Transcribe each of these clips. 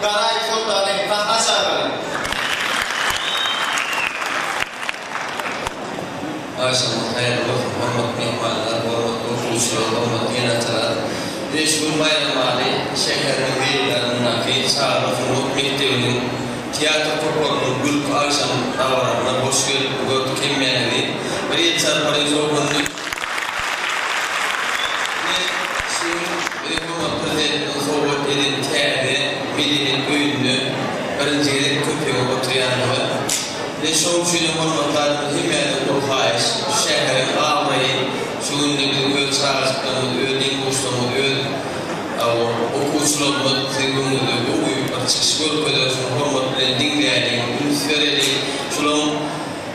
Garaýew Soltany sahna çagyralyň. Agşamyňyz haýyrly bolsun, hormatly myhmanlar, hormatly okuwçylar, hormatly ene-atalar! Ine şu gün Baýramaly şäheriniň meýdanyndaky Çagalar sungat mekdebiniň teatr toparynyň gülki agşam dabarasyna hoş gelip gördük hemmäňizi. Bir el çarpalyň şowhunly. Ine şu gün biziň hormatly Prezidentimiziň sowgat eden täze Medeniýet öýünde birinji gezek köpüňiz oturýansyňyz. Ine şoň üçinem hormatly adamlar hemmäňizden uly haýyş, şu şäheriň abraýy şu günde biziň öz çagajyklarymyz, öz deň-duşlarymyz, öz okuwçylarymyz siziň öňüňizde gowy bir çykyş görkezer, şuny hormat bilen diňläliň, üns bereliň. Şolaryň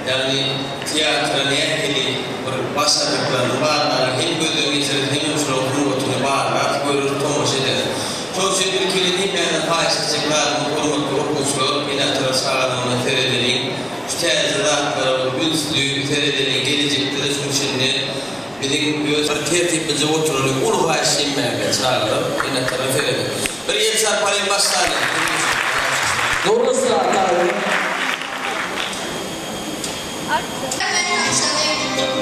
ýagny teatra nähili bir başarnyklaryny barlaryň hem gözden geçireris, hemem şolaryň sungatyny barlarys, göreris, tomaşa ederis. Şonuň üçin ilki bilen hemmäňizden haýyş etjek zadymyz hormatly okuwçylar, ene-atalar çagalaryňyza seredeliň, şu täze zatlara bir ünsli seredeliň, gelejekde-de şuň içinde biziň öz bir tertiplije oturalyň, uly haýyş hemmäňizden çagalar, ene-atalar serediň. Bir el çarpalyň başlalyň. Dogrusu Ataýew.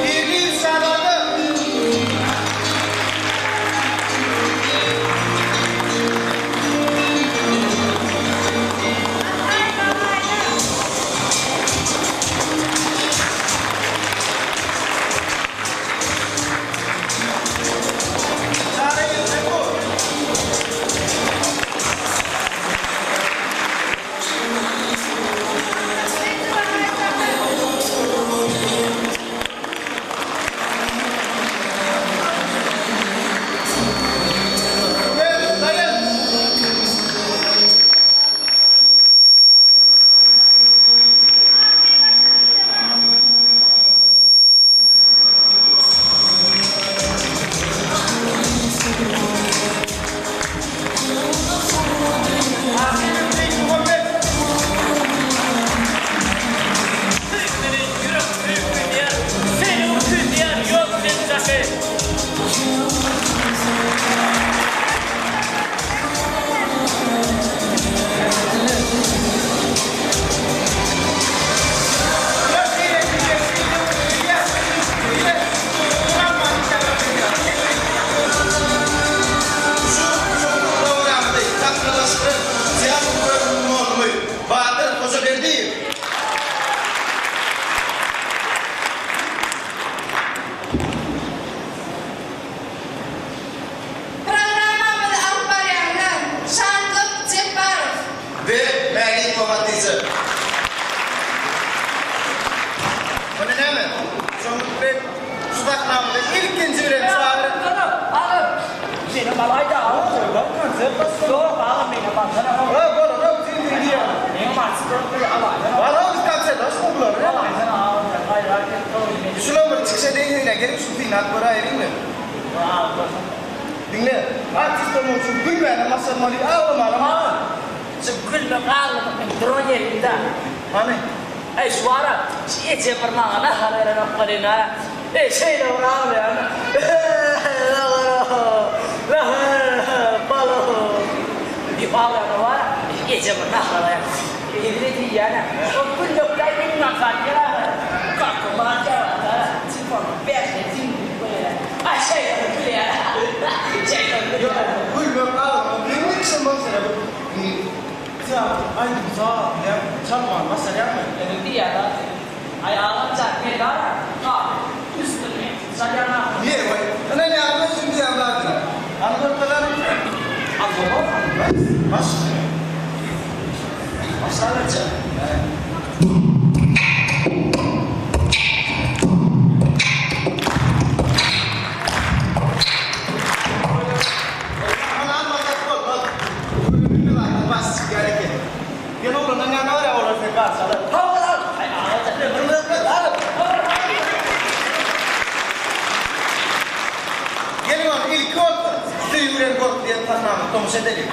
Birliýew Şazada. Çaryýew Sepur. Öwezow Daýanç. Ahyry Beýikmuhammet. Söýgüli ýürek söýüp bilýär, Seni küýseýär ýok sen çaky. Şu şowhunly programmany sahnalaşdyran teatr bölüminiň mugallymy Batyr Hojaberdiýew. Programmamyzy alyp barýanlar, Şatlyk Jepbarow. We Mälikowa Hatyja. Muny näme? Şonluk bilen şu sahnamyza ilkinji bilen çagyryp. Agam, agam, menem alaýda agam goýlar konsert başlanyp. Ýok agam menem alsana. Ýok bolanok sen diýýän. Menem artist alaýsana. Barok biz konsert açma bulary. Alaýsana agam sen gaýrat et toýuny. Şulam bir çykyş edeýin gelip şu synap göräýeliňmi? Diňle, artist bolmak üçin gülmänem başarmaly, aglamanam. Agam, şu gülmek aglamak meniň duran ýerimdä. Hany? Eý, şu ara, şu ejem bir maňa nahar berenok welin-ä, eý, şeýle bir aglaýan. Eý, nahar-a, nahar, balam! Diýip aglaýan bar-a, ejem bir nahar alaýan. Hezil edýän-ä. Şol gülmekde-ä iň aňsat ýer ahyry. Kakam barýar-da, telefonyny berse, jigim diýip goýýar. Aý, şeýle bir gülýär. Şeýle bir gülýär. Ýok, gülmek, aglamak meň üçin bolsa-da bir teatr, aýdym-saz bilen çalmany başarýarmy? Edil diýýär-dä. Aý, agam jan, men bar-a, gabyň üstünde çalýan ahyry. Ýeri, goý, ynanýarmy özüň diýýän zadyňa? Hany görkezer? Alsana. Baş üstüne. Başlaberjek. Geliň onda ilki bolsa Söýgi bilen gorky diýen sahnamyzy tomaşa edeliň.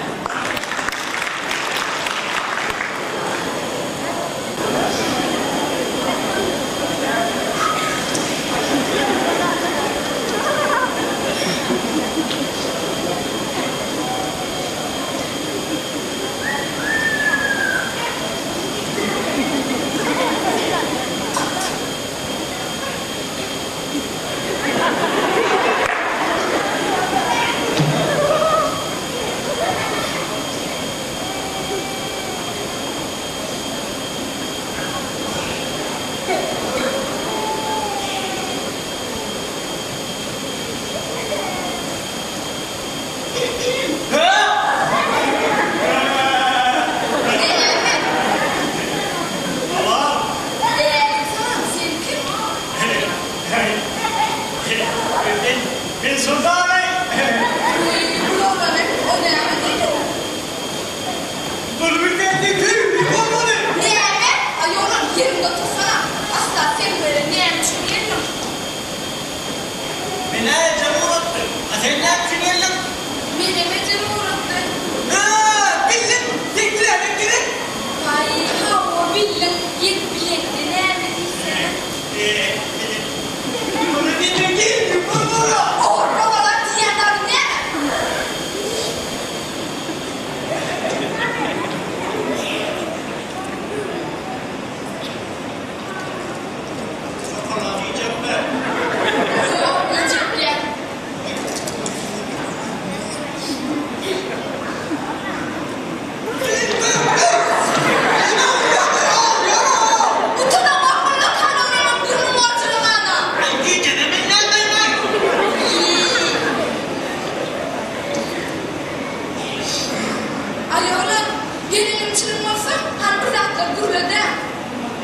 zatlar gürle-dä.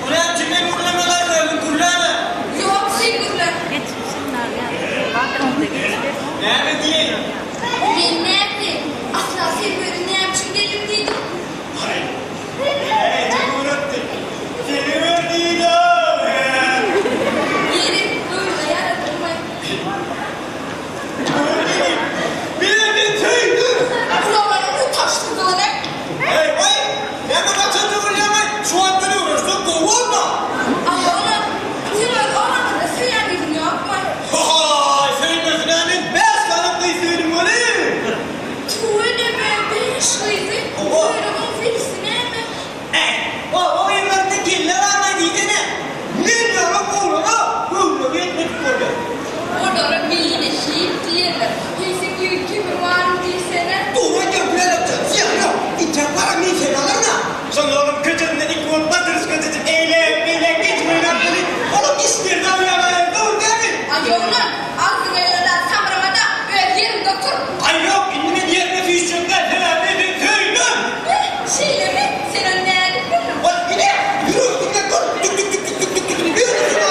O näme üçin men gürlemeli aý özüň gürläme. Ýok sen gürle. Näme diýeýin? Men nätdi? Asla sen bu ýere näme üçin geldiň diýdim. Aý, eje öwretdi. Seni gör diýdi-ow. Ýeri, göwnüňe ýaradymmy? Gör diýdi. Bilen men söýdüm. Gulaglaryň utaşsyzlygyny. Eý, waý, näme gaçan öwrülýäň-aý? Şu wagt bilen öwrenişsek gowy bolma. Aý, oglan, sen öz oglanlarda söýýän gyzyň ýokmy? Haý, söýmesine men bäş sany gyz söýdüm welin. Tüweleme, bäş gyzy? Hawa. Böregiň selisi näme? Äý, oba gyzlarynda kelle galmaý diýsene. Men ýaly oglana göwnüne ýetmedik bolýar. Olara beýle hil diýerler. Heý, sen ýigit kemir barmy diýsene. Dogry aýdýaň, Gülälekjan, zyýany ýok. Intäk baram men seni alaryn-a. Şonda olam köçesinde ik bolup batyrşka çykyp eýläk-beýläk geçip oýnap welin, olam işlerini alýar-aý, dogry dälmi? Aý, oglan, agzyňa gelen zady samrama-da, öz ýeriňde otur. Aý, ýok, indi men ýerime süýşjek däl, sebäbi men seni söýdüm. Beh, şeýlemi? Sen ony nädip bildiň? Ol, ine, ýüregi diňläp gör, dük-dük-dük-dük-dük-dük-dük, ýöne şuňa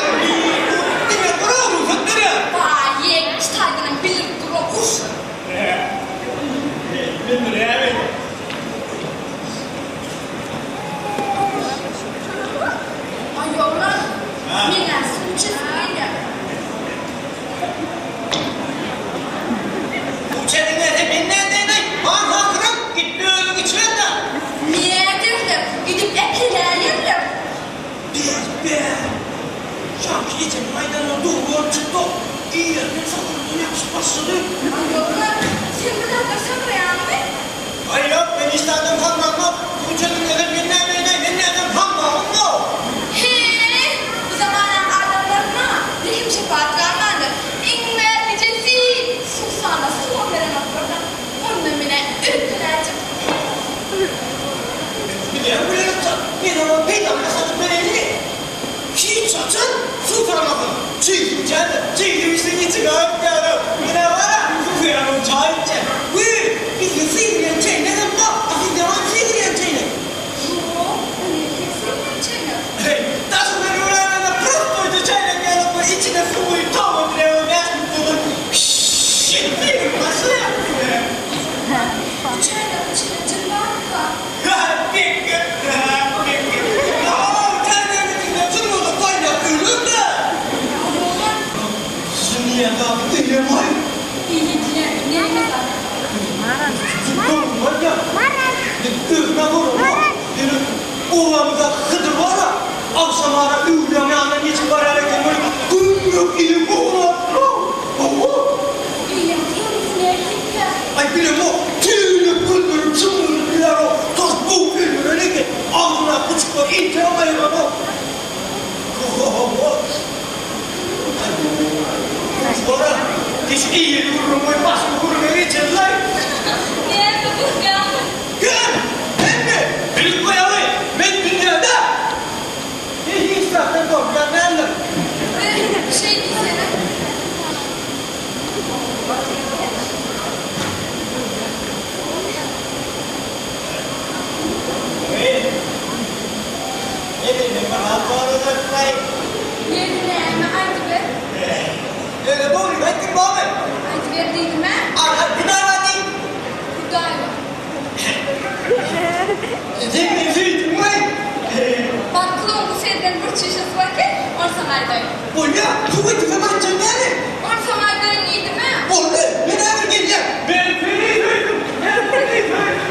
diňläp gör-ow, rugsat berýär. Baý, ýeňiş taýdanam bildirip duran guş. Men muny näme edeyim? Aý, oglan, meň-ä suw içesim gelýär. Suw içesiň gelse men nädeýin-aý? Han hakyram, git özüň içiber-dä. Näderler, gidip äkeläýerler. Beh-beh! Şaky ejemiň aýdanlary dogry bolup çykdy-ow. Iýerden sakyrdan ýapyşyp başlady. Aý, oglan, sen bir zatlar samraýaňmy? Aý, ýok, men hiç zadam samramok. Suw içesiň gelse men nädeýin-aý, men nädem hammamyň-ow. Heý, bu zamanaň adamlaryna rehim-şepagat galmandyr. Iň mährijesi suwsana suwam berenoklar-da, onda men-ä öýkeläýjek. Bilýän bilenokda, men oňa peýdamda satyp bereýinmi? Hiç haçan suw soramasyn. Çüýsüň çäde, çüýsüň içseň içiňe ökýärem. Men-ä bar-a, suw soramam çaý içýän. Wiý, bizde sygyrýan çeýnegem bar, a sizde barmy sygyrýan çeýnek? Ýok, bu nähili sygyrýan çeýnek? Heý, daşyndan öwrenende prostoýja çeýnek ýaly bir içine suw guýup tow ötürýäň, bäş minutdan şşşş edip sygyryp başlaýar. Bu çeýnegiň içinde jyn barmyka? Aý bilemok, tüýnük güldürip çyňňyryp bilerok, tas bowup öldüren eken, agzyndaky guçuklar entegem aýyranok. Ho-ho-ho. Aý, ora, hiç eýeli gürrüň goýup başga gürrüňe geçelilaý. Näme gürrüň? Gel, hemme, bilip goýaly, men dünýäde hiç zatdan gorkýan däldim. Şeý diýsene. Ýeri näme aýdyber. Aýdyber diýdim-ä. Hudaý bar. Batlyň bu senden bir çüýşesi bar eken, ony saňa aýdaýyn. Bolýa, suw getirsem aýtjak dämi? Ony saňa aýdaýyn diýdim-ä. Boldy, men häzir gelýän. Men seni söýdüm, men seni söýdüm,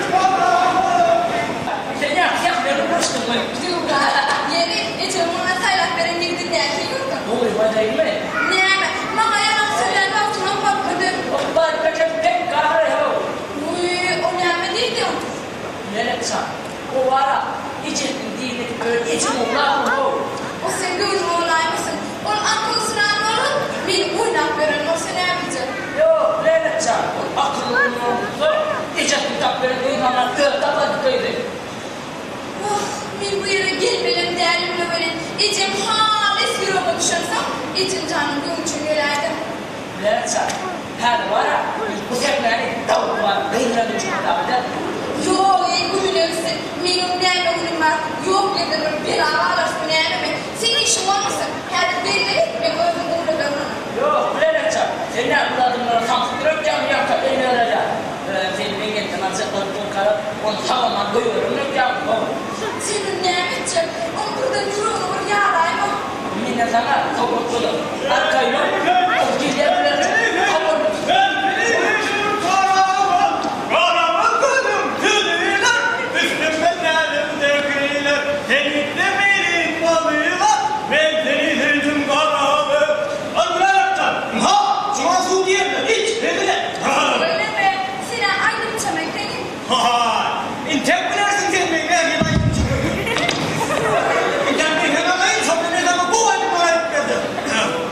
Sen ýagty ýakmaýan ugraşdyňmy? Döwran, ýeri, ejem maňa saýlap beren ýigidi nähili gördüň? Dogrymy aýdaýynmy? Näme, maňa ýalan sözlän wagtyňam bolmady. Ykbal peçek pek gahry-how. Wiý, o näme diýdiň? Melekjan, o wara, ejesiniň diýenini edip ýören ejem oglanmy-how? O seň göwnüňe bolaýmasyn. Ol akylsyran bolup, meni oýnap ýören bolsa näbiljek. Ýok, Melekjan, ol akylly bolan bolsa, ejesiniň tapyp beren gyzyndan özi tapardy gyzy. Wah, men bu ýere gelmelem dälimle welin, ejem halys ýüregime düşensoň, ejem janyň göwni üçin geläýdim. Melekjan, häzir bar-a, biz bu sähnäni Dawut bar gyz bilen duşmak dagy däl. Ýok-eý, gününe gitsin, meniň näme günüm bar. Bilmedim artyk, ýok ýerden bir bela baglarsmy nämemi? Seň işiň bolmasyn. Häzir belli et, men özüm ugradaryn ony. Ýok, bilerekjak. Sen näme bu adamlara samsyk ýöretýäňmi ýa-da eýleräýä? Özem seni meň elimden aljak bolup durkalar, ony sag-aman goýbererin öýdýäňmi, how? Sen ony näme etjek? Oň birden ýüregini bir ýaraýma. Menden saňa sowgat bolar. Arkaýyn ol, ol gelýär bilerekjak. Habar ber. Öýleme, sen-ä aýdymçam ekeniň.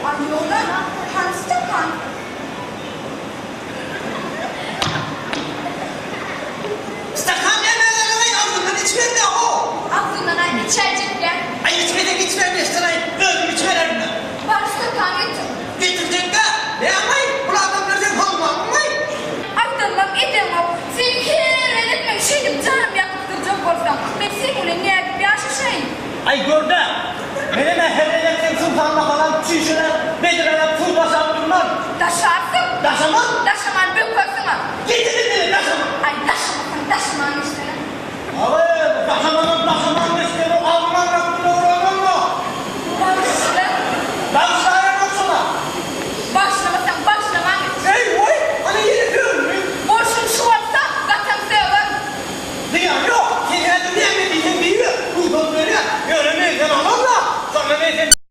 Aýola, hany stakan? Stakan nämälerine agzyndan içmezmi ho? Agzyndan-a içäýjekgä. Aý içmeseň içmän geçsin-aý, özüm içibererin-ä. Bar stakan getir. Getirjekgä, näme-aý, bul adamlar seň hormatyňmy? Aýdanlam edeňok. Sen her gezek meň şeýdip janymy ýakyp durjak bolsaň, men seň bilen nädip ýaşaşaýyn? Aý gör-dä, menem-ä her gezek seň suwsanmasaňam çüýşeläp, bedreläp suw daşap durman. Daşarsyň. Daşaman. Daşaman bökersiň-ä. Getir indi, daşaman. Aý daşamasaň daşaman geçsene. Aý, daşamanam daşaman geçsene, agzyňa Rabbine uranam-a. Bagyşla. Bagyşlaýanok şoňa. Bagyşlamasaň bagyşlaman geç. Eý, goý, ana ýene sögündi. Bolşuň şu bolsa, gatam sögerin. Zyýany ýok, sen häzir näme diýseň diýiber, rugsat berýän. Ýöne men seni alamla.